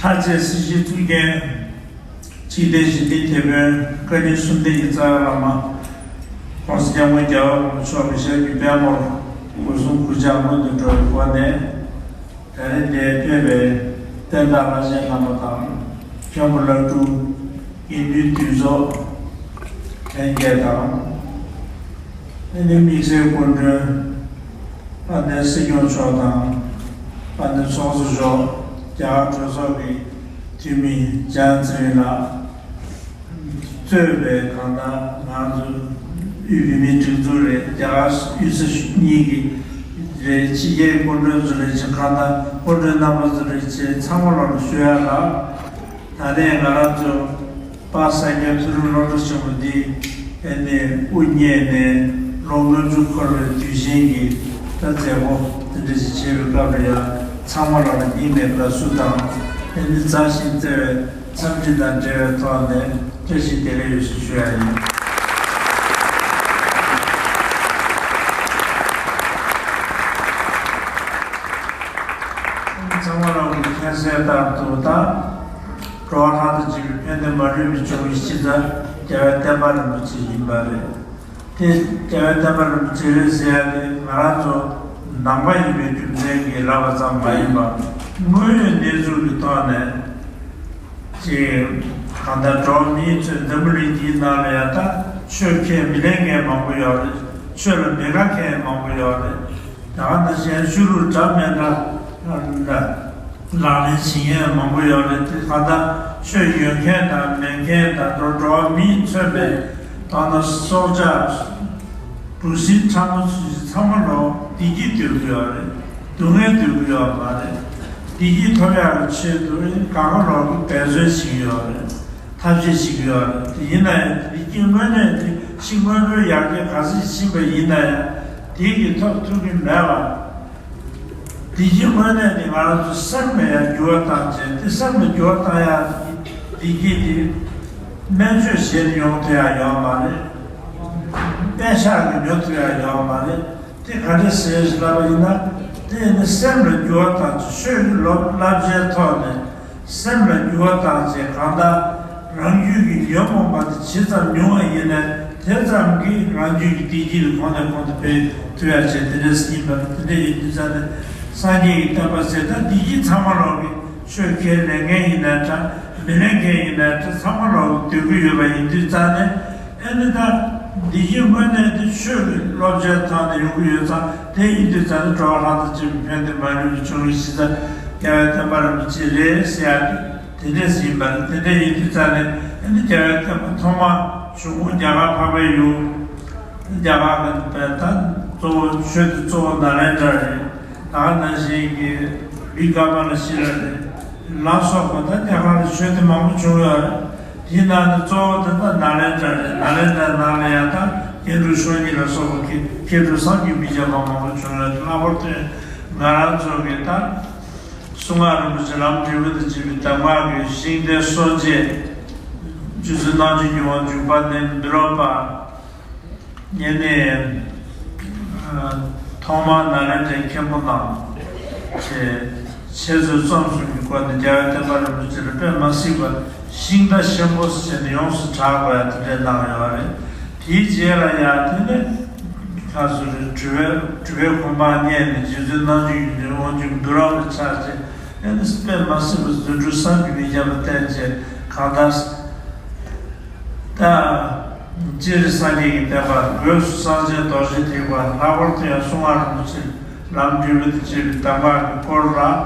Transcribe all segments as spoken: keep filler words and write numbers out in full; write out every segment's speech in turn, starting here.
ལྷ་རྩེ་སྲིད་སྤྱི་གཙུག་རྒྱན། འཇིག་རྟེན་ཞི་བདེའི་དེད་དཔོན་བཀའ་དྲིན་གསུམ་ལྡན་གྱི་རྩ་བའི་བླ་མ། ༸གོང་ས་༸སྐྱབས་མགོན་རྒྱལ་བ་རིན་པོ་ཆེ་མཆོག་གི་ཞབས་ཀྱི་པད་མོར་སྒོ་གསུམ་གུས་ཕྱག་སྔོན་དུ་འགྲོ་བའི་སྒོ་ནས། ད་རེས་འདིར་ཕེབས་པའི་བསྟན་བདག་བླ་ཆེན་རྣམ་པ་དང་། མཁན་པོ་བླ་སྤྲུལ། དགེ་འདུན་འདུས་ཚོགས། ལྷན་རྒྱས་དང་། ཨ་ནི་དམིགས་བསལ་སྐུ་མགྲོན། དཔལ་ལྡན་སྲིད་སྐྱོང་མཆོག་དང་། དཔལ་ལྡན་ཚོགས་གཙོ་མཆོག་རྒྱ་གར་གྲོས་ཚོགས་ཀྱི་འཐུས་མི་ལྕམ་ཚེ་རིང་ལགས། གཙོས་པའི་གང་ལྟར་ང་ཚོ་དབུས་བོད་མིའི་སྒྲིག་འཛུགས་རེད། རྒྱ་གར་དབུས་ས་གཉིས་ཀྱི་རེད། ཕྱི་རྒྱལ་སྐུ་མགྲོན་ཚོ་རེད། ཅེས་གང་ལྟར་སྐུ་མགྲོན་རྣམ་པ་ཚོ་རེད། ཅེས་ཚང་མ་ལ་ཞུ་ཡ་ལ། ད་ལྟའི་ང་རང་ཚོ་དཔལ་ས་སྐྱའི་མཐོ་རིམ་སློབ་གྲྭ་ཆེན་མོ་འདི་ཨ་ནི་དབུ་བརྙེས་ནས་ལོ་ལྔ་བཅུ་འཁོར་བའི་དུས་ཆེན་གྱི་ད་མཛད་སྒོ་དེ་འདྲ་ཞིག་བྱེད་པའི་སྐབས་ལ་ཡང་ཚང་མ་ལ་སྙིང་ནས་དགའ་བསུ་དང་། ཨ་ནི་མཛའ་ཞིང་བརྩེ་བའི་འཚམས་འདྲི་དང་འབྲེལ་བའི་ཐོག་ནས་བཀྲ་ཤིས་བདེ་ལེགས་ཡོད་ཞེས་ཞུ་ཡ་ཡིན། ཚང་མ་ལ་མཁྱེན་གསལ་ལྟར་དུ་ད། འགྲོ་བ་ལྷ་དང་བཅས་པའི་ཕན་བདེ་མ་ལུས་པའི་འབྱུང་བའི་གཞི་རྩ་རྒྱལ་བའི་བསྟན་པ་རིན་པོ་ཆེ་ཡིན་པ་རེད། དེ་རྒྱལ་བའི་བསྟན་པ་རིན་པོ་ཆེ་རེད་ཟེར་ཡ་དེ་ང་རང་ཚོ་ནང་པ་ཡིན་པའི་རྒྱུ་མཚན་གྱིས་ལབ་པ་ཙམ་མ་ཡིན་པར། དངོས་ཡོད་གནས་ཚུལ་གྱི་ཐོག་ནས་ཅིག་གང་ལྟར་འགྲོ་བ་མིའི་ཚོས་འཛམ་བུ་གླིང་འདིའི་ནང་ལ་ཡང་ད་ཆོས་ཁས་མི་ལེན་མཁན་མང་པོ་ཡོད་རེད། ཆོས་ལ་མི་དགའ་མཁན་མང་པོ་ཡོད་རེད། ད་ག་ནང་བཞིན་ཆོས་ལུགས་འདྲ་མི་འདྲ་ལག་ལེན་བྱེད་མཁན་མང་པོ་ཡོད་རེད། དེ་གང་ལྟར་ཆོས་ཡོད་མཁན་དང་མེད་མཁན་དང་འགྲོ་འགྲོ་བ་མིས་མཚོན་པའི་ད་ལྟ་སྲོག་ཆགས་འབུ་སྲིན་ཕྲ་མོ་ཚོ་ཚང་མ་ལོ་བདེ་སྐྱིད་འདོད་ཀྱི་ཡོད་རེད། སྡུག་བསྔལ་འདོད་ཀྱི་ཡོད་མ་རེད། བདེ་སྐྱིད་ཐོབ་ཡག་གི་ཆེད་དུ་གང་ག་ལོག་གི་འབད་བརྩོན་བྱེད་ཀྱི་ཡོད་རེད། ཐབས་ཤེས་བྱེད་ཀྱི་ཡོད་རེད། དེ་ཡིན་ན་ཡང་བདེ་སྐྱིད་དངོས་གནས་དེ་ཕྱི་དངོས་པོའི་ཡར་རྒྱས་ག་ཚོད་ཕྱིན་པ་ཡིན་ན་ཡང་དེ་གི་ཐོབ་ཐུབ་ཀྱི་མེད་པ། བདེ་སྐྱིད་དངོས་གནས་དེ་ང་རང་ཚོ་སེམས་ལ་ཡང་འགྱུར་བ་བཏང་བྱས། དེ་སེམས་ལ་འགྱུར་བ་བཏང་ཡག་གི་བདེ་སྐྱིད་དེ་སྨན་བཅོས་བྱས་ནས་ཡོང་ཐུབ་ཡག་ཡོད་མ་རེད། པད་ཤག་གིས་ཉོ་ཐུབ་ཡག་ཡོད་མ་རེད། དེ་ག་འདྲ་ཟེར་ཞེས་ལབ་པ་ཡིན་ན། དེ་ནི་སེམས་ལ་འགྱུར་བ་དང་ཆོས་ཀྱི་སློབ་བསླབ་བྱའི་ཐོག་ནས་སེམས་ལ་འགྱུར་བ་བཏང་བྱས། གང་ལྟར་རང་རྒྱུད་ཀྱི་ཉོན་མོངས་པ་དེ་ཇི་ཙམ་ཉུང་བ་ཡིན་ནའི་དེ་ཙམ་གྱིས་རང་རྒྱུད་ཀྱི་བདེ་སྐྱིད་དེ་གོང་ནས་གོང་དུ་འཕེལ་ཐུབ་ཡག་བྱས། དེ་འདྲ་ཡིན་པ་དེ་འདྲ་ཡིན་དུས་ཙང་ནས་སངས་རྒྱས་ཀྱི་བསྟན་པ་ཟེར་ད་བདེ་སྐྱིད་ཚང་མ་ལོག་གི་ཆོས་ཁས་ལེན་མཁན་ཡིན་ནའི་འདྲ། མི་ལེན་མཁན་ཡིན་ནའི་འདྲ། ཚང་མ་ལོག་གི་འདོད་ཀྱི་ཡོད་པ་ཡིན་དུས་ཙང་ནས། ཨ་ནི་ད་བདེ་སྐྱིད་དངོས་གནས་དེ་ཆོས་ཀྱི་བསླབ་བྱའི་ཐོག་ནས་ཡོང་གི་ཡོད་ཙང་། དེ་ཡིན་དུས་ཙང་ནས་འགྲོ་བ་ལྷ་དང་བཅས་པའི་ཕན་བདེ་མ་ལུས་པའི་འབྱུང་བའི་གཞི་རྩ་རྒྱལ་བའི་བསྟན་པ་རིན་པོ་ཆེ་རེད་ཟེར་ཡག་དེ་དེ་འདྲས་ཡིན་པ་རེད། དེ་འདྲས་ཡིན་དུས་ཙང་ནས་ཨ་ནི་རྒྱལ་བའི་བསྟན་པ་ཐོག་མ་བྱུང་ཁུངས་རྒྱ་གར་འཕགས་པའི་ཡུལ། རྒྱ་གར་གྱི་ད་གཙོ་བོ་ཆོས་དེ་གཙོ་བོ་ནཱ་ལེནྡྲ་རེད། ད་ག་ནང་བཞིན་གྱི་བི་ཀ་མ་ལ་ཤི་ལ་རེད། ལ་སོགས་པ་ད་རྒྱ་གར་ལ་ཆོས་སྡེ་མང་པོ་བྱུང་ཡོད་རེད། དེའི་ནང་ནས་གཙོ་བོ་དེ་ད་ནཱ་ལེནྡྲ་རེད། ནཱ་ལེནྡྲ་ནང་ལ་ཡང་ད་མཁས་གྲུབ་ཤོ་ནི་ལ་སོགས་པ་མཁས་མཁས་གྲུབ་བསམ་གྱིས་མི་ཁྱབ་པ་མང་པོ་བྱུང་ཡོད་རེད། ལྷག་པར་དུ་ང་རང་ཚོ་གི་ད་གསུང་ངག་རིན་པོ་ཆེ་ལམ་འབྲས་བུ་དང་བཅས་པའི་གདམས་ངག་གི་ཤིང་རྟའི་སྲོལ་འབྱེད། རྗེ་བཙུན་རྣམ་དཔྱོད་ཀྱི་དབང་ཕྱུག་དཔལ་ལྡན་བི་རོ་པ། ངས་ནི་ཨ་ཐོག་མར་ནཱ་ལེནྡྲའི་མཁན་པོ་རྣམས་ཀྱིས་འཆད་རྩོད་རྩོམ་གསུམ་གྱི་སྒོ་ནས་རྒྱལ་བའི་བསྟན་པ་རིན་པོ་ཆེ་ལ་དཔེ་མ་སྲིད་པ་ཤིང་རྟ་ཆེན་པོ་ཟེར་ནས་ཡོངས་སུ་གྲགས་པ་དེ་འདྲ་གནང་ཡོད་རེད། དེའི་རྗེས་ལ་ཡང་དེ་ནི་ཁ་སོ་རེ་དྲི་བའི་དྲི་བའི་གོ་འཕང་བརྙེས་ནས་རྗེ་བཙུན་རྣམ་དཔྱོད་ཀྱི་དབང་ཕྱུག་འབུམ་རམས་པ་ཆགས་རྗེས། ཨེ་ནི་དཔེ་མ་སྲིད་པ་རྫུ་འཕྲུལ་བསམ་གྱིས་མི་ཁྱབ་པ་བསྟན་བྱས། གང་ལྟར་ད་སྤྱིར་སངས་རྒྱས་ཀྱི་བསྟན་པ། སྒོས་སུ་གསང་ཆེན་རྡོ་རྗེ་ཐེག་པ། ལྷག་པར་དུ་ཡང་གསུང་ངག་རིན་པོ་ཆེ་ལམ་འབྲས་བུ་དང་བཅས་པའི་གདམས་ངག་གི་སྐོར་ལ་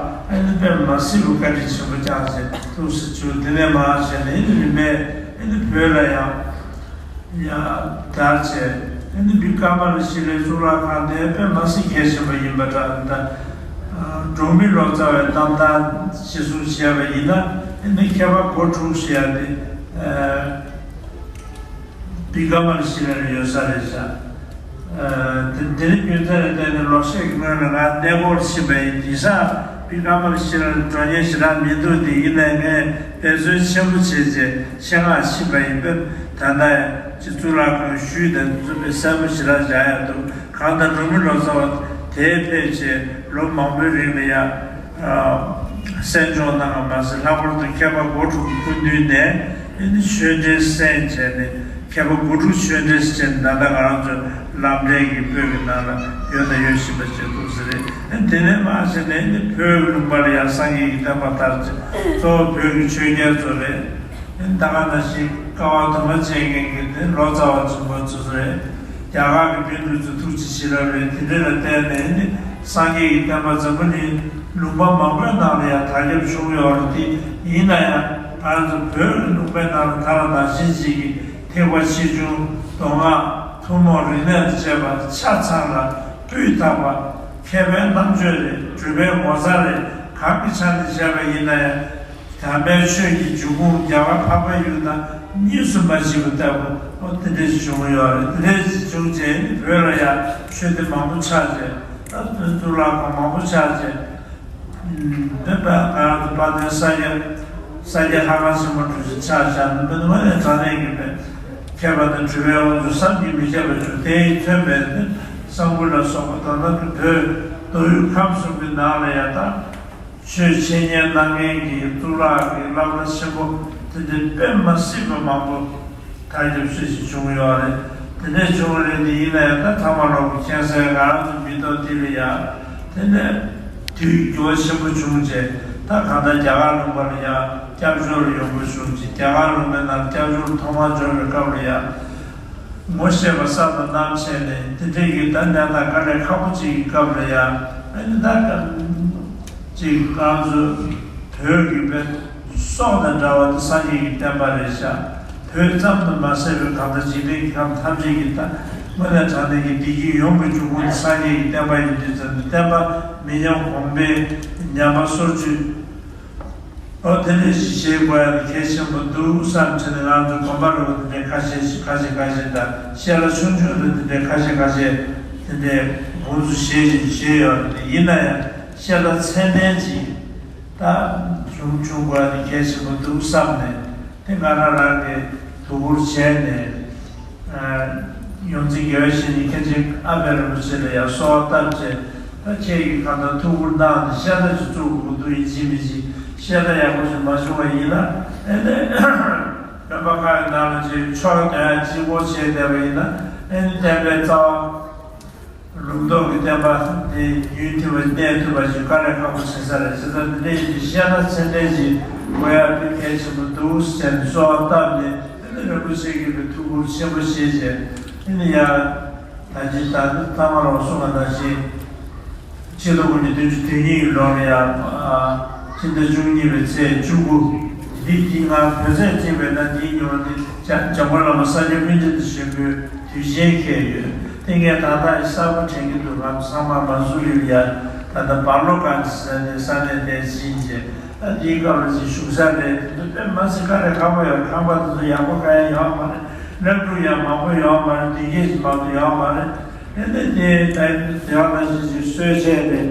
ཨེ་ནི་དཔེ་མ་སྲིད་པ་བཀའ་དྲིན་ཆེན་པོ་བསྐྱངས་བྱས། ཐུགས་སུ་ཆུད། དེ་ནས་མར་བྱས་ནས་ཨེ་ནི་རིམ་པས་ཨེ་ནི་བོད་ལ་ཡང་ཡང་དར་བྱས། ཨ་ནི་བི་ཀ་མ་ལ་ཤི་ལའི་གཙུག་ལག་ཁང་དེ་དཔེ་མ་སྲིད་གལ་ཆེན་པོ་ཡིན་པ་འདྲ། ད་འབྲོག་མི་ལོ་ཙཱ་བའི་རྣམ་ཐར་གཞིར་བཟུང་བྱས་པ་ཡིན་ན། ཨ་ནི་མཁས་པ་སྒོ་དྲུག་ཞེས་ཡ་དེ་བི་ཀ་མ་ལ་ཤི་ལ་ལ་ཡོད་ས་རེད་ཤག་དེ་དེ་རིང་རྒྱུ་མཚན་ལ་བརྟེན་ནས་ལོ་ཤས་ཀྱི་སྔོན་ལ་ང་གནས་སྐོར་ཕྱིན་པ་ཡིན། དེང་སང་བི་ཀ་མ་ལ་ཤི་ལ་ལ་འགྲོ་མཁན་ཞེ་དྲག་མི་འདུག་དེ་ཡིན་ནའི་ངས་འབད་བརྩོན་ཆེན་པོ་བྱས་རྗེས་ཆེད་མངགས་ཕྱིན་པ་ཡིན་པས། ད་ལྟ་ཡང་ཅིག་གཙུག་ལག་ཁང་ཞུས་དང་འཛུགས་པའི་གསལ་པོ་ཞེ་དྲག་མཇལ་ཡག་འདུག་གང་ལྟར་འབྲོག་མི་ལོ་ཙཱ་བ་དེ་ཕེབས་བྱས་ལོ་མང་པོའི་རིང་ལ་ཡང་ཨ་ གསན་སྦྱོང་གནང་བ་མ་ཟད། ལྷག་པར་དུ་མཁས་པ་སྒོ་དྲུག་གི་སྐུ་མདུན་ནས་ཨེ་ནི་ཆོས་འབྲེལ་གསན་བྱས་ནས། མཁས་པ་སྒོ་དྲུག་ཆོས་འབྲེལ་བྱས་ནས། ད་ལྟ་ང་རང་ཚོ་ལམ་འབྲས་ཀྱི་པོད་ཀྱི་ནང་ལ་ཡོད་དང་ཡོད་བཞིན་པ་ཅིག་འདུག་ས་རེད། ཨེ་དེ་ནས་མར་བྱས་ནས་ཨེ་ནི་བོད་ལུང་པ་ལ་ཡང་སངས་རྒྱས་ཀྱི་བསྟན་པ་དར་ཅིག། གཙོ་བོ་བོད་ཀྱི་ཆོས་རྒྱལ་ཚོ་རེད། ཨེ་ནི་ད་ག་ནང་བཞིན་ཀ་བ་དུ་མ་བྱེད་མཁན་གྱི་དེ་ལོ་ཙཱ་བ་ཆེན་པོ་ཚོ་རེད། རྒྱ་གར་གྱི་པཎ་གྲུབ་ཚོ་ཐུགས་རྗེ་ཤེས་རབ་རེད། དེ་འདྲ་ལ་བརྟེན་ནས་ནི་སངས་རྒྱས་ཀྱི་བསྟན་པ་འཛམ་བུ་གླིང་ལུང་པ་མང་པོའི་ནང་ལ་ཡང་དར་ཁྱབ་བྱུང་ཡོད་རེད། དེ་ཡིན་ན་ཡང་ང་ཚོ་བོད་ཀྱི་ལུང་པའི་ནང་ལ་ད་ལྟ་ནང་བཞིན་ཅིག་གི་ཐེག་པ་ཆེ་ཆུང་མདོ་སྔགས་ཐུན་མོང་རིག་གནས་དང་བཅས་པ་ཆ་ཚང་ལ་སྤུས་དག་པ། མཁས་པའི་རྣམ་དཔྱོད་རེད། གྲུབ་པའི་ངོ་མཚར་རེད། གང་གི་ཆ་ནས་བཤད་པ་ཡིན་ན་ཡང་། དམ་པའི་ཆོས་ཀྱི་འབྱུང་ཁུངས་རྒྱ་གར་འཕགས་པའི་ཡུལ་དང་གཉིས་སུ་མ་མཆིས་པ་ལྟ་བུ། ཨོ་དེ་འདྲ་ཞིག་བྱུང་ཡོད་རེད། དེ་འདྲ་ཞིག་བྱུང་རྗེས་ནི་བོད་ལ་ཡང་ཆོས་སྡེ་མང་པོ་ཆགས་རྗེས། ད་གཙུག་ལག་ཁང་མང་པོ་ཆགས་རྗེས། འདི་ལྟར་ང་རང་ཚོ་དཔལ་ལྡན་ས་སྐྱ། ས་སྐྱ་ལྷ་ཁང་ཆེན་མོ་གྲུ་བཞི་ཆགས་བཞག་ནས། འདི་ནི་དངོས་གནས་དྲང་གནས་ཀྱི་མཁས་པ་དང་གྲུབ་པའི་དབང་ཕྱུག་བསམ་གྱིས་མི་ཁྱབ་པ་བྱུང་། དེས་མཚོན་པའི་ནི་གསང་ཕུ་ལ་སོགས་པ། ད་ལྟ་གི་བོད་མདོ་དབུས་ཁམས་གསུམ་གྱི་ནང་ལ་ཡང་ད། ཆོས་འཆད་ཉན་གནང་མཁན་གྱི་གཙུག་ལག་གི་བསླབ་གྲྭ་ཆེན་པོ་དེ་འདྲའི་དཔེ་མ་སྲིད་པ་མང་པོ་དར་ཁྱབ་སྲིད་ཞིག་བྱུང་ཡོད་རེད། དེ་འདྲའི་བྱུང་བ་རེད། དེ་ཡིན་ན་ཡང་ད་ཐ་མ་ལོག་གི་མཁྱེན་གསལ་ང་རང་ཚོ་མི་ཐོག་འདི་ལ་ཡང་དེ་འདྲའི་དུས་འགྱུར་བ་ཆེན་པོ་བྱུང་རྗེས། ད་གང་ལྟར་རྒྱ་གར་ལུང་པ་ལ་ཡང་སྐྱབས་བཅོལ་ཡོང་དགོས་བྱུང་རྗེས། རྒྱ་གར་ལུང་པའི་ནང་སྐྱབས་བཅོལ་ཐོག་མར་འབྱོར་བའི་སྐབས་ལ་ཡང་། ངོ་ཤེས་པ་བསམ་པ་རྣམ་ཤེས་ནས་དེ་འདྲའི་གི་ད་གནས་སྟངས་དཀའ་ལས་ཁག་པོ་ཅིག་གི་སྐབས་ལ་ཡང་། ཨ་ནི་ད་ཅིག་ང་ཚོ་བོད་ཀྱི་བོད་སྲོག་དང་འདྲ་བ་དེ་སངས་རྒྱས་ཀྱི་བསྟན་པ་རེད་ཤག། བོད་ཙམ་དུ་མ་ཟད་པའི་གང་ལྟར་འཇིག་རྟེན་གྱི་ཁམས་ཐམས་ཅད་ཀྱི་ད་དངོས་གནས་དྲང་གནས་ཀྱི་བདེ་སྐྱིད་ཡོང་བའི་འབྱུང་ཁུངས་དེ་སངས་རྒྱས་ཀྱི་བསྟན་པ་ཡིན་དུས་ཙམ་དུ། བསྟན་པ་མི་ཉམས་གོང་འཕེལ། ཉམས་པ་སོར་ཆུད། ཨོ་དེ་འདྲ་ཞིག་བྱེད་དགོས་ཡ་དེ་གལ་ཆེན་པོ་འདུག་བསམ་བྱས་ནས། ང་ཚོ་དགོན་པ་རུ་དེ་འདྲའི་ཁ་ཤས་ཤིག་ཁ་ཤས་ཁ་ཤས་དང་། བཤད་གྲྭ་ཆུང་ཆུང་རུ་དེ་འདྲའི་ཁ་ཤས་ཁ་ཤས་དེ་འདྲའི་དགོངས་ཚུལ་བཞེས་བཞིན་བྱས་ཡོད་རེད། དེ་ཡིན་ན་ཡང་བཤད་གྲྭ་ཚད་ལྡན་ཅིག་ད་བྱུང་བྱུང་དགོས་ཡ་དེ་གལ་ཆེན་པོ་འདུག་བསམ་ནས། དེ་ང་རང་རང་གིས་དོ་ཁུར་བྱས་ནས། ཨ། ཡོངས་འཛིན་དགེ་བའི་བཤེས་གཉེན་མཁན་ཆེན་ཨ་པད་རིན་པོ་ཆེ་ལ་ཡང་གསོལ་བ་བཏབ་བྱས། ད་ཁྱེད་ཀྱིས་གང་ལྟར་ཐུགས་ཁུར་གནང་ནས་བཤད་གྲྭ་ཅིག་བཙུགས་དགོས་འདུག་ཡིན་གཅིག་མིན་གཅིག་བཤད་གྲྭ་ཡག་པོ་ཞིག་མ་བྱུང་བ་ཡིན་ན། ཨེ་ནས་དགོན་པ་ཁག་གི་ནང་ལ་ཅིག་ཆོས་འདོན་ཡ་གཅིག་པོ་བྱས་བསྡད་པ་ཡིན་ན། ཨེ་ནས་བསྟན་པའི་རྩ་བ་ལུང་རྟོགས་ཀྱི་བསྟན་པ་དེ་ཡུན་ཐུང་བ་གནས་ཐུབ་པ་ཞིག་དཀའ་ལས་ཁག་པོ་ཆེ་ས་རེད། བྱས་ཙང་འདི་འདྲ་ཡིན་དུས་བཤད་གྲྭ་ཚད་ལྡན་ཞིག་དགོས་ཡ་དེ་གལ་ཆེན་པོ་འདུག་ཟེར་ནས་གསོལ་བ་བཏབ་ནས། དེ་ནས་རིན་པོ་ཆེ་གིས་ཐུགས་ཁུར་ཆེན་པོ་བཞེས་བྱས། དེ་ནས་ཡང་ད་ཅི་ད་ནི་ཐ་མ་ལ་གསུངས་པ་ནང་བཞིན། ཆིག་སྟོང་དགུ་བརྒྱ་བདུན་ཅུ་དོན་གཉིས་ཀྱི་ལོ་ལ་ཡང་། ཨ། ཕྱི་ཟླ་བཅུ་གཉིས་པའི་ཚེས་བཅུ་དགུ། འདི་འདི་སྔ་བོད་ཚེས་གཅིག་པའི་ནང་འདིའི་ཉིན་མོ་འདི་འཇམ་མགོན་བླ་མ་ས་སྐྱ་པཎ་ཆེན་དུ་བཞེངས་པའི་དུས་ཆེན་འཁེལ་ཡོད། དེ་ངས་ད་ལྟ་གསར་པ་དྲན་གྱི་འདུག་ང་ཚང་མ་མ་སུ་རི་ལ་ཡ་ད་ལྟ་བར་ལོ་གང་ཟེར་ནས་ས་གནས་དེར་ཕྱིན་རྗེས། ད་འདིའི་སྐབས་ལ་ཅིག་བཞུགས་ས་རེད། དེ་ཚོ་དཔེ་མ་སྲིད་དཀའ་ལས་ཁག་པོ་ཡོད། ཁང་པ་དེ་ཚོ་ཡག་པོ་གང་ཡང་ཡོད་མ་རེད། སློབ་ཕྲུག་ཡང་མང་པོ་ཡོད་མ་རེད། དེ་གས་ཀྱི་མང་པོ་ཡོད་མ་རེད། དེ་ནས་དེ་ད་དེ་བ་ནང་བཞིན་ཅིག་གསོལ་ཆས་རེད།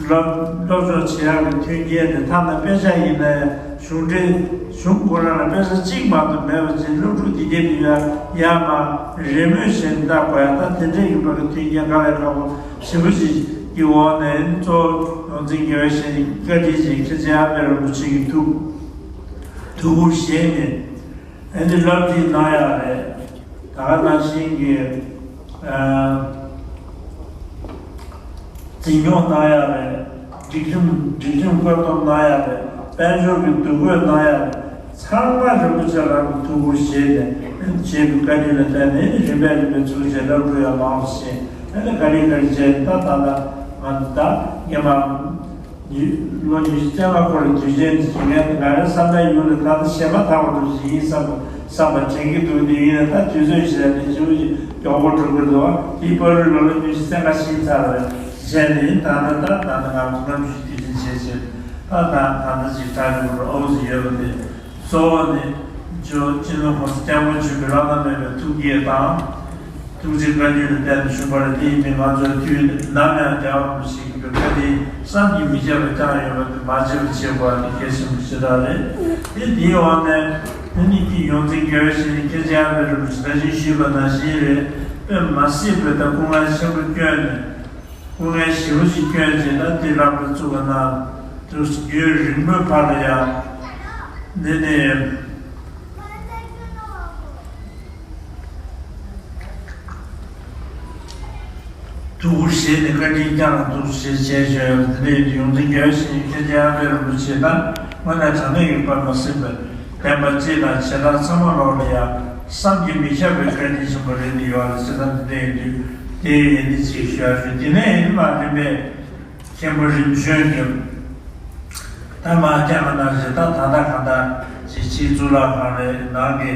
སློབ་སློབ་སྦྱོང་བྱེད་ཡག་གི་མཐུན་རྐྱེན་དེ་ཐ་ན་དཔེ་ཆ་ཡིན་ན་ཡང་གཞུང་འབྲེལ་གཞུང་ཁོ་རང་ལ་དཔེ་ཆ་གཅིག་མ་གཏོགས་མེད་པ་ཅིག། སློབ་ཕྲུག་དེ་གས་དེ་ཡ་ཡར་མར་རེས་མོས་བྱས་ནས་ལྟ་དགོས་ཡ། ད་དེ་འདྲས་ཀྱི་བར་གྱི་མཐུན་རྐྱེན་དཀའ་ལས་ཁག་པོ་ཞེ་པོ་ཅིག་གི་འོག་ནས། གཙོ་བོ་ཡོངས་འཛིན་དགེ་བའི་བཤེས་གཉེན་བཀའ་དྲིན་ཅན་མཁན་ཆེན་ཨ་པད་རིན་པོ་ཆེ་གིས་ཐུགས་ཐུགས་ཁུར་བཞེས་ནས། ཨ་ནི་སློབ་ཁྲིད་གནང་ཡག་རེད། ད་ག་ནང་བཞིན་གྱི། ཨ། འཛིན་སྐྱོང་གནང་ཡག་རེད། སྒྲིག་ཁྲིམས་སྒྲིག་ཁྲིམས་བཀོད་འདོམས་གནང་ཡག་རེད། དཔལ་འབྱོར་གྱི་འདུ་འགོད་གནང་ཡག་རེད། ཚང་མ་རིན་པོ་ཆེ་རང་གིས་ཐུགས་ཁུར་བཞེས་ནས་བྱས་པའི་བཀའ་དྲིན་ལ་བརྟེན་ནས། རིམ་པས་རིམ་པས་ཚུར་རྗེས་སློབ་ཕྲུག་ཡང་མང་དུ་ཕྱིན། ཨ་ནི་ག་ལེ་ག་ལེ་བྱས་ནས། ད་ད་ལྟ་ང་ད་སྔོན་མ་ལོ་ཉི་ཤུ་རྩ་ལྔ་འཁོར་བའི་དུས་ཆེན་འདི་ཞིག་ངས་ང་རའི་བསམ་པའི་ཡུལ་ལ་ད་ལྟ་ཞེ་མ་ཐག་པ་འདྲ་ཞིག་ཡིན་བསམ་པ་བསམ་པ་དྲན་གྱི་འདུག་དེ་ཡིན་ན་ད་དུས་ཚོད་ཞིག་ལ་ནི་ཞེ་པོ་ཅིག་མགྱོགས་པོ་འགྲོ་གི་འདུག་དེའི་བར་དུ་ལོ་ལོ་ཉི་ཤུ་རྩ་ལྔ་ཕྱིན་ཚར་བ་བྱས་ནས། ད་ལྟ་ད་ད་ལྟ་ང་ཚོ་ལྔ་བཅུ་དུས་ཆེན་བྱས་བྱས། ད་ད་ད་ལྟ་ཅིག་གྲ་སྒྲིག་འགྲོ་ཨའུ་ཙི་ཡོད་པ་དེ། གཙོ་བོ་ནི་ཇོ་སྤྱི་ནོར་༸གོང་ས་༸སྐྱབས་མགོན་ཆེན་པོའི་བླ་ན་མེད་པའི་ཐུགས་བསྐྱེད་དང་། ཐུགས་རྗེ་བཀའ་དྲིན་ལ་བརྟེན་ནས་བྱུང་བ་རེད། དེ་ཡིན་པས་ང་ཚོས་དུས་ནམ་ཡང་རྒྱལ་བ་རིན་པོ་ཆེ་གི་བཀའ་དྲིན་བསམ་གྱིས་མི་ཁྱབ་པ་བསྐྱངས་ཡོད་པ་དེ་མ་བརྗེད་པ་བྱེད་དགོས་པ་དེ་གལ་ཆེན་པོ་ཞེ་དྲག་རེད། དེ་དེའི་འོག་ནས་དེ་ནི་ཀྱི་ཡོངས་འཛིན་དགེ་བའི་བཤེས་གཉེན་མཁན་ཆེན་ཨ་པད་རིན་པོ་ཆེ་ད་གིན་ཞུས་པ་ནང་བཞིན་རེད། དཔེ་མ་སྲིད་པའི་ད་སྐུ་ངལ་ཆེན་པོ་བསྐྱོན་ནས། སྐུ་ངལ་ཞེ་པོ་ཞིག་བསྐྱོན་རྗེས་ད་དེ་སློབ་གྲྭ་བཙུགས་པ་གནང་། དུ་རྒྱུན་རིང་པོའི་བར་ལ་ཡང་འདི་ནི་ཐུགས་ཁུར་བཞེས་ནས་བཀའ་དྲིན་བསྐྱངས་ལ་ཐུགས་རྗེ་ཆེ་ཞུ་ཡ། འདི་ནི་ཡོངས་འཛིན་དགེ་བའི་བཤེས་གཉེན་མཁན་ཆེན་ཨ་པད་རིན་པོ་ཆེ་དང་དངོས་གནས་དྲང་གནས་ཀྱི་དཔེ་མ་སྲིད་པའི་བསྟན་པ་སྤྱི་དང་བྱེ་བྲག་ཚང་མ་ལོག་ལ་ཡང་བསམ་གྱིས་མི་ཁྱབ་པའི་བཀའ་དྲིན་ཆེན་པོ་རེད་འདི་ཡོད་རེད་ཟེར་ན་འདི་འདྲ་ཡིན་དུས་དེ་ཡིན་འདི་ཅིག་ཞུ་ཡ་ཞུ། དེ་ནས་ཡིན་མ་རིམ་པས། མཁན་པོ་རིམ་བྱོན་གྱིས། ད་མ་སྐྱེས་མ་ན་ཞེ་ད་ད་ལྟ་གང་ལྟར་ཅིག་ཕྱིའི་གཙུག་ལག་ཁང་རེད། ནང་གི་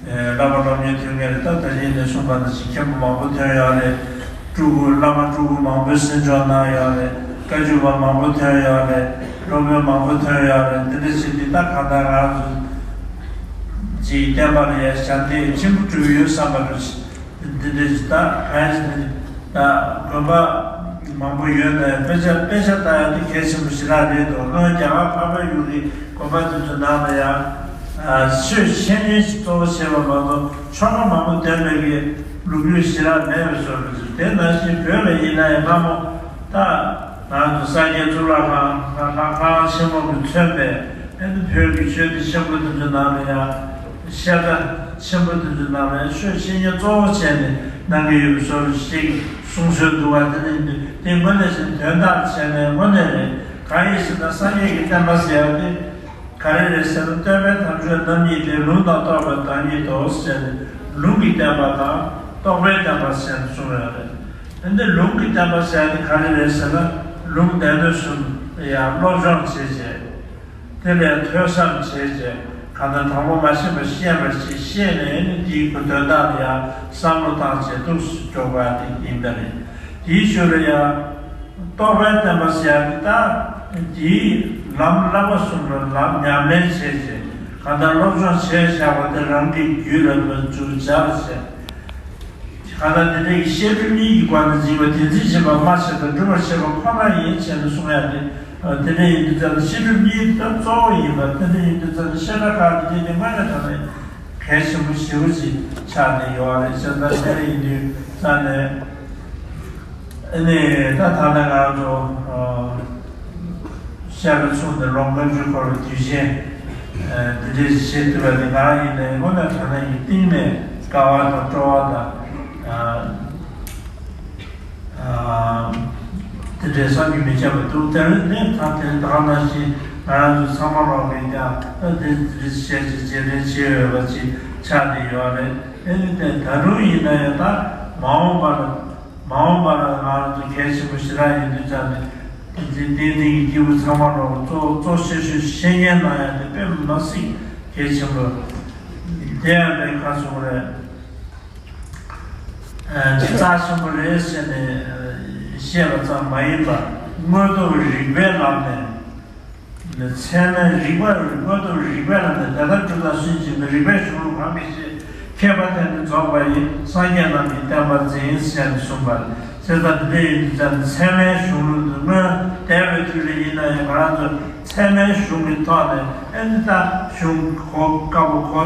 བསླབ་པ་སློབ་གཉེར་ཐོན་མཁན་རེད། ད་ད་གིན་ནས་གསུངས་པ་ནང་བཞིན་མཁན་པོ་མང་པོ་ཐོན་ཡོད་རེད། སྤྲུལ་སྐུ་བླ་མ་སྤྲུལ་སྐུ་མང་པོས་གསན་སྦྱོང་གནང་ཡོད་རེད། བཀའ་བརྒྱུད་པ་མང་པོ་ཐོན་ཡོད་རེད། སློབ་དཔོན་མང་པོ་ཐོན་ཡོད་རེད། འདི་འདྲ་ཞིག་འདི་ད་གང་ལྟར་ང་ཚོ་ཅིག་བསྟན་པ་ལ་ཡ་ཞབས་འདེགས་ཆེན་པོ་བསྒྲུབས་ཡོད་བསམ་པ་རེད། འདི་འདྲ་ཞིག་ད་གང་ཞིག་ད་དགོན་པ་མང་པོ་ཡོད་ན་ཡང་དཔེ་ཆ་དཔེ་ཆ་ལྟ་ཡག་དེ་གལ་ཆེན་པོ་ཞེ་དྲག་རེད་འདུག་སྔོན་རྒྱ་གར་འཕགས་པའི་ཡུལ་གྱི་དགོན་པ་དེ་ཚོ་ནང་ལ་ཡང་ཆོས་འཆད་ཉན་ཞིག་གཙོ་བོ་བྱས་པ་མ་གཏོགས་ཆོ་ག་མང་པོ་འདོན་པའི་གི་ལུགས་ཡོད་ཞེ་དྲག་མེད་པའི་བཟོ་འདྲ་ཞིག་དེ་ནང་བཞིན་བོད་ལ་ཡིན་ན་ཡང་སྔ་མོ་ད། ང་ཚོ་སངས་རྒྱས་གཙུག་ལག་ཁང་ལྷ་ཁང་ཆེན་མོ་གིས་མཚོན་པའི་ཨ་ནི་བོད་ཀྱི་ཆོས་སྡེ་ཆེན་པོ་དེ་ཚོའི་ནང་ལ་ཡང་བཤད་གྲྭ་ཆེན་པོ་དེ་ཚོའི་ནང་ལ་ཡང་ཆོས་འཆད་ཉན་གཙོ་བོ་བྱས་ནས་གནང་གི་ཡོད་པའི་བཟོ་འདྲ་ཞིག་གསུང་སྲོལ་འདུག་པ། དེ་ནི་དེ་དངོས་གནས་བཞིན་དོན་དག་བྱས་ནས་དངོས་གནས་རེད། གང་ཡིན་ཟེར་ན་སངས་རྒྱས་ཀྱི་བསྟན་པ་ཟེར་ཡག་དེ་ག་རེ་རེད་ཟེར་ན། སྟོན་པའི་དམ་ཆོས་རྣམ་གཉིས་ཏེ། ལུང་དང་རྟོགས་པའི་བདག་ཉིད་དོ་ཟེར་ནས་ལུང་གི་བསྟན་པ་དང་རྟོགས་པའི་བསྟན་པ་ཟེར་ནས་གསུངས་ཡོད་རེད། འདི་ལུང་གི་བསྟན་པ་ཟེར་ནི་ག་རེ་རེད་ཟེར་ན། ལུང་སྡེ་སྣོད་གསུམ་ཡང་སློབ་སྦྱོང་བྱས་རྗེས། དེ་ལས་ཐོས་བསམ་བྱས་རྗེས་གང་ལྟར་དང་པོ་མ་ཤེས་པ་ཤེས་པ་ཞིག་ཤེས་ནས་ནི་དེའི་གོ་དོན་དག་ལ་ཡང་བསམ་བློ་བཏང་བྱས་ཐུགས་སུ་འཇོག་པ་དེ་ཡིན་པ་རེད། དེའི་ཞོར་ལ་ཡང་རྟོགས་པའི་བསྟན་པ་ཟེར་ཡག་དེ་ད་དེའི་ལམ་བསླབ་པ་གསུམ་ལ་ལམ་ཉམས་ལེན་བྱས་རྗེས་གང་ལྟར་སློབ་སྦྱོང་བྱས་བཞག་པ་དེ་རང་གི་རྒྱུད་ལ་འཇུག་བྱ་བྱས། གང་ལྟར་འདི་འདྲའི་བཤད་སྒྲུབ་གཉིས་ཀྱི་སྒོ་ནས་འཛིན་པ་དེ་འཛིན་བྱེད་པ་སྨྲ་བྱེད་པ་སྒྲུབ་པར་བྱེད་པ་ཁོ་ན་ཡིན་ཞེས་ནས་གསུང་ཡ་དེ། དེ་འདྲ་ཡིན་དུས་ཙམ་ནས་བཤད་སྒྲུབ་གཉིས་དེ་གཙོ་བོ་ཡིན་པ། དེ་འདྲ་ཡིན་དུས་ཙམ་ནས་བཤད་གྲྭ་ཁག་དེ་འདྲའི་དེ་དངོས་གནས་དྲང་གནས་གལ་ཆེན་པོ་ཞེ་པོ་ཅིག་ཆགས་ནས་ཡོད་རེད། བྱས་ཙང་དེ་འདྲ་ཡིན་དུས་ཙམ་ནས། ཨ་ནི་ད་ད་ལྟ་ང་ཚོ་ཨ་ཤར་ལ་ཚུགས་ནས་ལོ་ལྔ་བཅུ་འཁོར་བའི་དུས་ཆེན་ཨ་འདི་འདྲའི་བྱེད་ཐུབ་པ་དེ་ང་ཡིན་ནའི་དངོས་གནས་དྲང་གནས་ཀྱི་གཏིང་ནས་དགའ་བ་དང་སྤྲོ་བ་དང་ཨ་ཨ་དེ་འདྲའི་བསམ་གྱིས་མི་ཁྱབ་པ་འདུག་དེ་ནས་ད་དེ་ད་ག་ནང་བཞིན་ང་རང་ཚོ་ཚང་མ་ལོག་གིས་ཀྱང་ཨ་འདི་འདི་བྱས་ཅིག་རྗེས་དྲན་བྱེད་འོས་པ་ཅིག་ཆགས་བསྡད་ཡོད་རེད། ཨ་ནི་དེ་ད་དུང་ཡིན་ན་ཡང་ད་མ་འོངས་པར། མ་འོངས་པར་ང་རང་ཚོ་གལ་ཆེན་པོ་ཞེ་དྲག་ཡིན་དུས་ཙམ་ནས་དེ་བསྟན་འཛིན་གྱི་སྐྱེས་བུ་ཚང་མ་ལོག་གཙོ་གཙོ་ཆེ་ཤོས་བཤེས་གཉེན་གནང་ཡ་དེ་དཔེ་མ་སྲིད་གལ་ཆེན་པོ། དེ་ཡང་དཔེ་ཁ་སོང་རེད། ཨ་རྩ་ཆེན་པོ་རེད་ཟེར་ནས་བཤད་པ་ཙམ་མ་ཡིན་པར་དངོས་སྟོབས་རིགས་པའི་ལམ་ནས། ཚད་མའི་རིགས་པ་དངོས་སྟོབས་རིགས་པའི་ལམ་ནས་དེ་ལྟར་གྲུབ་མཐའ་སུན་འབྱིན་པའི་རིགས་པའི་གཞུང་ལུགས་གང་གིས་ཤེས། མཁས་པ་དེ་ནི་རྫོགས་པ་ཡི། སངས་རྒྱས་རྣམས་ཀྱི་བསྟན་པ་འཛིན་ཟེར་ནས་གསུངས་པ་རེད། བྱས་ཙང་འདི་འདྲ་ཡིན་དུས་ཙམ་ནས་ཚད་མའི་གཞུང་ལུགས་འདི་སྔོན་འདས་པའི་དུས་ལ་ཡིན་ན་ཡང་ང་རང་ཚོ་ཚད་མའི་གཞུང་གི་ཐོག་ནས་ཨེ་འདི་ལྟ་གཞུང་གོ་དཀའ་པོ་གོ་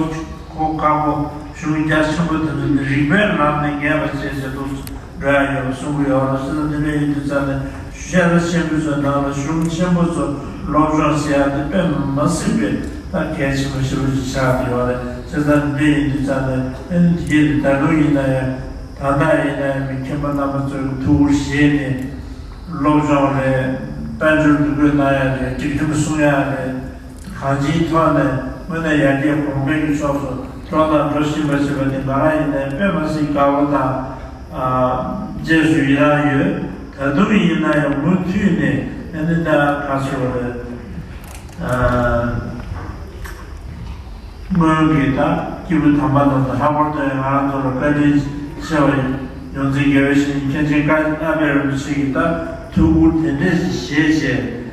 གོ་དཀའ་པོ་གཞུང་རྒྱ་ཆེན་པོ་དེ་ཚོ་འདི་རིགས་པའི་ལམ་ནས་ངེས་པ་བྱས་བྱས་འདུག་འགྲོ་ཡ་ཡོད་པ་གསུང་གི་ཡོད་རེད། བྱས་ཙང་འདི་འདྲ་ཡིན་དུས་ཙམ་ནས་ཤེས་རབ་ཆེན་པོའི་ཚོ་ནང་ལ་གཞུང་ཆེན་པོ་ཚོ་སློབ་སྦྱོང་བྱེད་ཡ་དེ་དཔེ་མ་སྲིད་པའི་ད་གལ་ཆེན་པོ་ཞེ་པོ་ཅིག་ཆགས་ཀྱི་ཡོད་རེད། བྱས་ཙང་འདི་འདྲ་ཡིན་དུས་ཙམ་ནས་ཨེ་ནི་དེ་ད་དུང་ཡིན་ན་ཡང་ད་ལྟ་ཡིན་ན་ཡང་མི་མཁན་པོ་རྣམ་པ་ཚོས་ཐུགས་ཁུར་བཞེས་ནས་སློབ་སྦྱོང་རེད། དཔལ་འབྱོར་འདུ་འགོད་གནང་ཡ་རེད། སྒྲིག་ཁྲིམས་སྲུང་ཡ་རེད། གང་ཅིའི་ཐོག་ནས་དངོས་གནས་ཡར་རྒྱས་གོང་འཕེལ་གྱི་ཕྱོགས་སུ་འགྲོ་དང་འགྲོ་བཞིན་པ་ཞིག་པ་དེ་ང་རང་ཡིན་ནའི་དཔེ་མ་སྲིད་དགའ་བོ་དང་། ཨ་རྗེས་སུ་ཡི་རང་ཡོད། ད་དུང་ཡིན་ན་ཡང་མུ་མཐུད་ནས་ཨ་ནི་ད་ག་ཚོད་རེད། ཨ་སྔོན་གྱི་ད་སྐྱེས་བུ་དམ་པ་རྣམས་དང་ལྷག་པར་དུ་ཡང་ང་རང་ཚོ་ལ་བཀའ་དྲིན་ཆེ་བ་ཡོངས་འཛིན་དགེ་བའི་བཤེས་གཉེན་མཁན་ཆེན་ཀ་ཨ་པད་རིན་པོ་ཆེ་གིས་ད་ཐུགས་ཁུར་དེ་འདྲས་ཞིག་བཞེས་བྱས།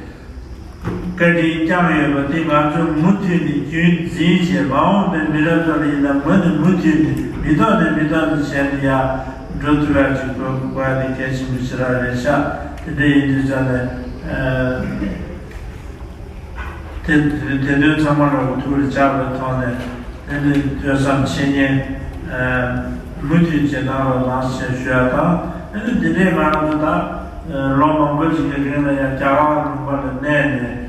བཀའ་དྲིན་བསྐྱངས་ཡོད་པ་དེ་ང་ཚོས་མུ་མཐུད་ནས་རྒྱུན་འཛིན་བྱས། མ་འོངས་པའི་མི་རབས་ཚོ་ལ་ཡིན་ན་ངོས་ནས་མུ་མཐུད་ནས་མི་ཐོག་ནས་མི་ཐོག་ནས་བྱས་ནས་ཡར་འགྲོ་ཐུབ་ཡག་ཅིག་དགོས་དགོས་ཡ་དེ་གལ་ཆེན་པོ་ཞེ་དྲག་རེད་ཤག་དེ་འདྲ་ཡིན་དུས་ཙང་ནས་ཨ་དེ་དེ་དོན་ཚང་མ་ལ་ཐུགས་ལ་འཇགས་པའི་ཐོག་ནས་དེ་ནས་ཐོས་བསམ་འཆད་ཉན་ཨ་མུ་མཐུད་བྱེད་གནང་རོགས་གནང་ཞེས་ཞུ་ཡ་དང་། དེ་ནས་འདི་འདྲའི་ང་རང་ཚོ་ད་ལོ་མང་པོ་ཞིག་གི་རིང་ལ་ཡང་རྒྱ་གར་ལུང་པ་ལ་གནས་ནས།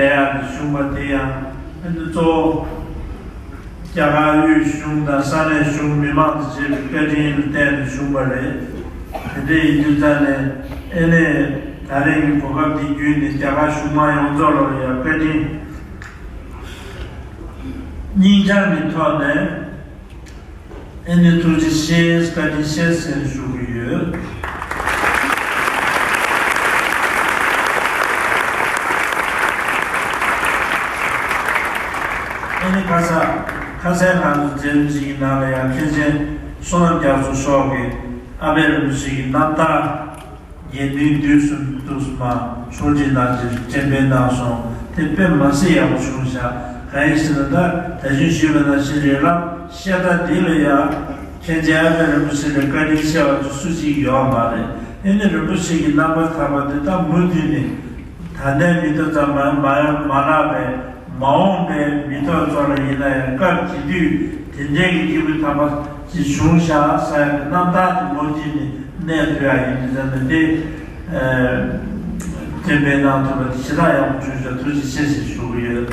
ཡག་ནས་བྱུང་བ་དེ་ཡང་ཨ་ནི་གཙོ་བོ་རྒྱ་གར་དབུས་གཞུང་དང་ས་གནས་གཞུང་མི་མང་དང་བཅས་པའི་བཀའ་དྲིན་ལ་བརྟེན་ནས་བྱུང་བ་རེད། དེ་འདྲ་ཡིན་དུས་ཙང་ནས་ཨ་ནི་ད་རེས་ཀྱི་གོ་སྐབས་འདི་བརྒྱུད་ནས་རྒྱ་གར་གཞུང་མང་ཡོངས་རྫོགས་ལ་ཡང་བཀའ་དྲིན་སྙིང་བཅངས་ཀྱི་ཐོག་ནས། ཨ་ནི་ཐུགས་རྗེ་ཆེ། བཀའ་དྲིན་ཆེ་ཟེར་ཞུ་གི་ཡོད། ཨ་ནི་ཁ་ས་ཁ་སང་ང་ཚོ་མཛད་རིམ་ཞིག་གི་ནང་ལ་ཡང་མཁན་ཆེན་བསོད་ནམས་རྒྱ་མཚོ་མཆོག་གིས་ཨ་པད་རིན་པོ་ཆེ་གི་རྣམ་ཐར། དགེ་འདུན་དུས་གསུམ་དུས་གསུམ་མ་ཕྱོགས་སྒྲིག་གནང་ཕྱིར་སྤྱན་འབུལ་གནང་སོང་། དེ་དཔེ་མ་སྲིད་ཡག་པོ་བྱུང་ཤག་གང་ཡིན་ཟེར་ན། ད་ད་གིན་ཞུས་པ་ནང་བཞིན་རིགས་ལམ་བཤད་གྲྭ་འདི་ལ་ཡང་མཁན་ཆེན་ཨ་པད་རིན་པོ་ཆེ་ལས་བཀའ་དྲིན་ཆེ་བ་ཅིག་སུ་གཅིག་ཡོད་མ་རེད། ཨེ་ནི་རིན་པོ་ཆེ་གི་རྣམ་པར་ཐར་པ་འདི་ད་མུ་མཐུད་ནས་ད་ལྟའི་མི་ཐོག་ཙམ་མ་མ་མ་ལྷག་པའི་མ་འོངས་པའི་མི་ཐོག་ཚོ་ལ་ཡིན་ན་ཡང་སྐབས་ཀྱི་དུས་དེ་འདྲའི་གི་སྐྱེས་བུ་དམ་པ་ཅིག་བྱུང་ཤག་ཟེར་ཡག་གི་རྣམ་ཐར་དེ་མུ་མཐུད་ནས་གནས་ཐུབ་ཡག་ཡིན་དུས་ཙང་ནས་དེ་སྤྱན་འབུལ་གནང་ཐུབ་པ་དེ་ཞེ་དྲག་ཡག་པོ་བྱུང་ཤག་ཐུགས་རྗེ་ཆེ་ཞེས་ཞུ་གི་ཡོད།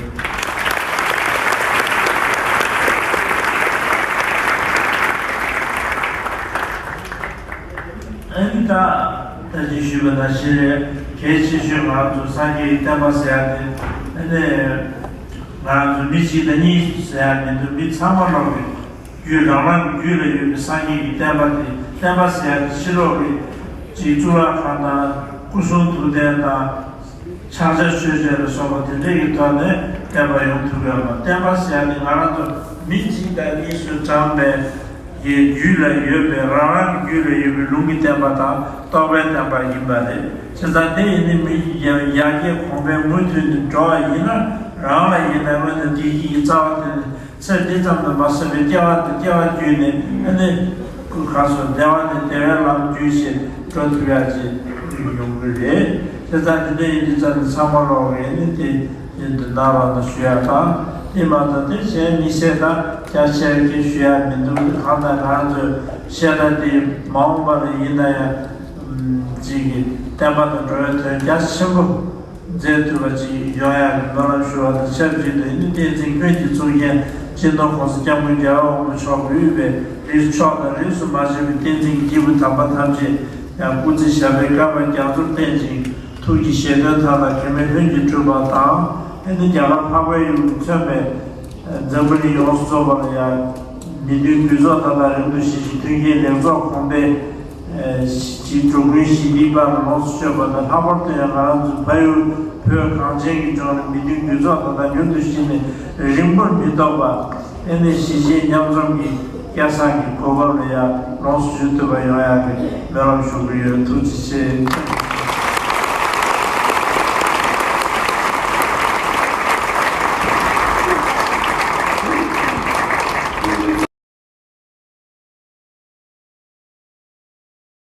ཨ་ནི་ད་ད་ཅི་ཞུས་པ་ནང་བཞིན་རེད། གལ་ཆེ་ཤོས་ང་ཚོ་སངས་རྒྱས་ཀྱི་བསྟན་པ་ཟེར་ཡག་དེ་ཨ་ནི་ང་ཚོ་མི་གཅིག་དང་གཉིས་ཟེར་ཡག་མི་འདུག་མི་ཚང་མ་ལོག་གི་རྒྱུད་རང་རང་གི་རྒྱུད་ལ་ཡོད་པའི་སངས་རྒྱས་ཀྱི་བསྟན་པ་དེ། བསྟན་པ་ཟེར་ཡག་དེ་ཕྱི་ལོགས་ཀྱི་ཅིག་གཙུག་ལག་ཁང་དང་སྐུ་གསུང་ཐུགས་རྟེན་དང་། ཕྱག་རྒྱ་ཆོས་སྤྱོད་ལ་སོགས་པ་དེ་འདྲ་གི་ཐོག་ནས་བསྟན་པ་ཡོང་ཐུབ་ཡོད་པ། བསྟན་པ་ཟེར་ཡག་དེ་ང་རང་ཚོ་མི་གཅིག་དང་གཉིས་སུ་བགྲངས་པའི་ཡི་རྒྱུད་ལ་ཡོད་པའི་རང་རང་གི་རྒྱུད་ལ་ཡོད་པའི་ལུང་གི་བསྟན་པ་དང་རྟོགས་པའི་བསྟན་པ་ཡིན་པ་རེད། བྱས་ཙང་དེ་ཡིན་ནི་མི་ཡ་ཡར་རྒྱས་གོང་འཕེལ་མུ་མཐུད་ནས་འགྲོ་བ་ཡིན་ན། རང་ལ་ཡིན་ན་སྔོན་ནས་བདེ་སྐྱིད་ཀྱི་རྩ་བ་དེ་ནི་ཚེ་འདི་ཙམ་དུ་མ་ཟད་པའི་སྐྱེ་བ་དང་སྐྱེ་བ་བརྒྱུད་ནས་ཨ་ནི་སྐུ་ག་སོ་བདེ་བ་ནས་བདེ་བའི་ལམ་བརྒྱུད་བྱས་འགྲོ་ཐུབ་ཡག་ཅིག་ཡོང་གི་རེད། དེ་ལྟར་འདི་འདྲ་ཡིན་དུས་ཙམ་ནས་ཚང་མ་ལོག་གི་ནི་དེ་ཡིན་དུ་གནང་རོགས་གནང་ཞུ་ཡག་དང་། དེ་མ་ཚད་དེ་གཞན་དམིགས་བསལ་དང་རྒྱ་ཆེ་གི་ཞུ་ཡག་མི་འདུག་གང་ལྟར་ང་ཚོས་བཤད་གྲྭ་དེ་མ་འོངས་པ་ལ་ཡིན་ན་ཡང་ཅིག་གི་བསྟན་པ་དང་འགྲོ་བའི་དོན་རྒྱ་ཆེན་པོ་མཛད་ཐུབ་པ་ཅིག་ཡོང་ཡག་གི་སྨོན་ལམ་ཞུ་བ་དང་ཆབས་ཅིག་ཏུ། ཨ་ནི་བསྟན་འཛིན་ཀུན་གྱི་གཙུག་རྒྱན་སྤྱི་ནོར་༸གོང་ས་༸སྐྱབས་མགོན་རྒྱལ་བ་དབང་པོ་མཆོག་གིས་དབུས་པའི་རིགས་ཕྱོགས་དང་རིས་སུ་མ་ཆད་པའི་བསྟན་འཛིན་གྱི་སྐྱེས་བུ་དམ་པ་ཐམས་ཅད་ཡང་སྐུ་ཚེ་ཞབས་པད་བསྐལ་པ་རྒྱ་མཚོར་བརྟན་ཅིང་། ཐུགས་ཀྱི་བཞེད་དོན་མཐའ་དག་གེགས་མེད་ལྷུན་གྱིས་གྲུབ་པ་དང་། ཨ་ནི་རྒྱ་གར་འཕགས་པའི་ཡུལ་དུ་མཚོན་པའི་འཛམ་བུ་གླིང་ཡོངས་སུ་རྫོགས་པ་ལ་ཡང་མི་མཐུན་རྒྱུ་ཚོགས་མཐའ་དག་རིང་དུ་ཞི་ཞིང་། མཐུན་རྐྱེན་ལེགས་ཚོགས་གོང་འཕེལ་གྱི་འགྲོ་ཀུན་ཞི་བདེའི་བར་ལ་ལོངས་སུ་སྤྱོད་པ་དང་། ལྷག་པར་དུ་ཡང་ང་རང་ཚོ་ཕ་ཡུལ་བོད་གངས་ཅན་གྱི་ལྗོངས་ལ་མི་མཐུན་རྒྱུ་ཚོགས་མཐའ་དག་མྱུར་དུ་ཞི་ནས་རིང་པོར་མི་ཐོགས་པ། ཨ་ནི་གཞིས་བྱེས་མཉམ་འཛོམས་ཀྱི་སྐལ་བཟང་གི་གོ་སྐབས་ལ་ཡང་ལོངས་སུ་སྤྱོད་ཐུབ་པ་ཡོང་ཡག་གི་སྨོན་ལམ་ཞུ་གི་ཡོད། ཐུགས་རྗེ་ཆེ།